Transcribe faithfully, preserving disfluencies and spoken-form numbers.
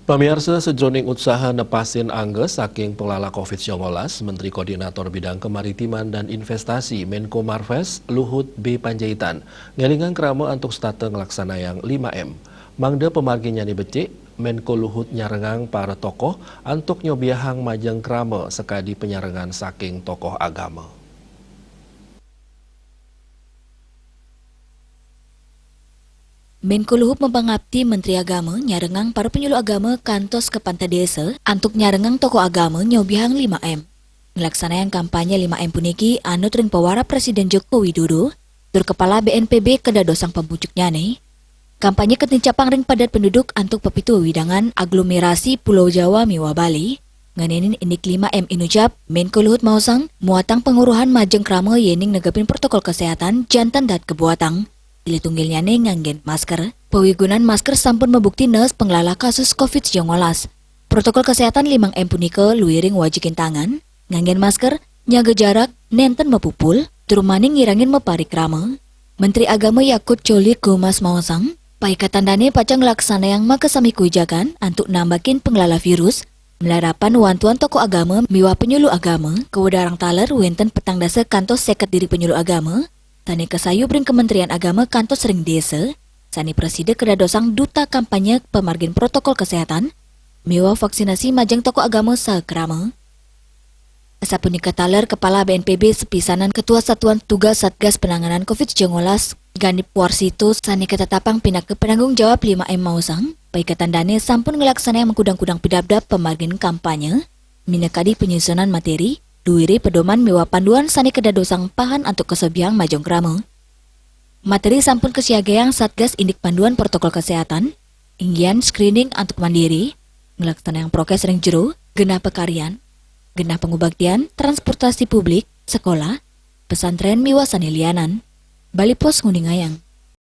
Pamiarsa, sajroning utsaha nepasin angga saking penglala covid sembilan belas, Menteri Koordinator Bidang Kemaritiman dan Investasi, Menko Marves, Luhut B Panjaitan, ngelingang krama antuk setata nglaksanayang lima M. Mangda pamarginnyane becik, Menko Luhut nyarengang para tokoh antuk nyobiahang majeng krama sakadi panyarengan saking tokoh agama. Menko Luhut mapangapti Menteri Agama nyarengang para penyuluh agama kantos ka pantah desa antuk nyarengang tokoh agama nyobiahang lima M. Nglaksanayang kampanye lima M puniki anut ring pawarap Presiden Joko Widodo, tur Kepala B N P B kadadosang pamucuknyane. Kampanye katincapang ring padat penduduk antuk pepitu wewidangan aglomerasi Pulau Jawa miwah Bali. Ngenenin indik lima M inucap, Menko Luhut maosang, muatang panguruhan majeng krama yening negepin protokol kesehatan janten dahat kabuatang. Silih tunggilnyane nganggen masker. Pawigunan masker sampun mabukti nees penglala kasus covid sembilan belas. Protokol kesehatan limang M punika luiring wajikin tangan, nganggen masker, nyaga jarak, nenten mapupul, tur maning ngirangin maparikrama. Menteri Agama Yakut Cholit Gomas maosang, paiketan dane pacang nglaksanayang makasami kawijakan antuk nambakin penglala virus, malarapan wantuan tokoh agama miwah penyuluh agama, kawedarang taler wenten petang dasa kantos seket diri penyuluh agama, sane kasayup ring Kementerian Agama kantos ring desa, sane prasida kadadosang duta kampanye pamargin protokol kesehatan, miwah vaksinasi majeng tokoh agama saha krama. Sapunika taler Kepala B N P B sapisanan Ketua Satuan Tugas Satgas Penanganan covid sembilan belas, Ganip Warsito sane katetapang pinaka penanggung jawab lima M maosang, paiketan dane sampun nglaksanayang makudang-kudang pidabdab pamargin kampanye, minakadi panyusunan materi, luiring pedoman miwah panduan sane kadadosang pahan antuk kasobiahang majeng krama. Materi sampun kasiagayang Satgas indik panduan protokol kesehatan, inggian screening antuk mandiri, nglaksanayang prokes ring jero, genah pakaryan, genah pangubaktian, transportasi publik, sekolah, pesantren miwah sane lianan. Bali Post nguningayang.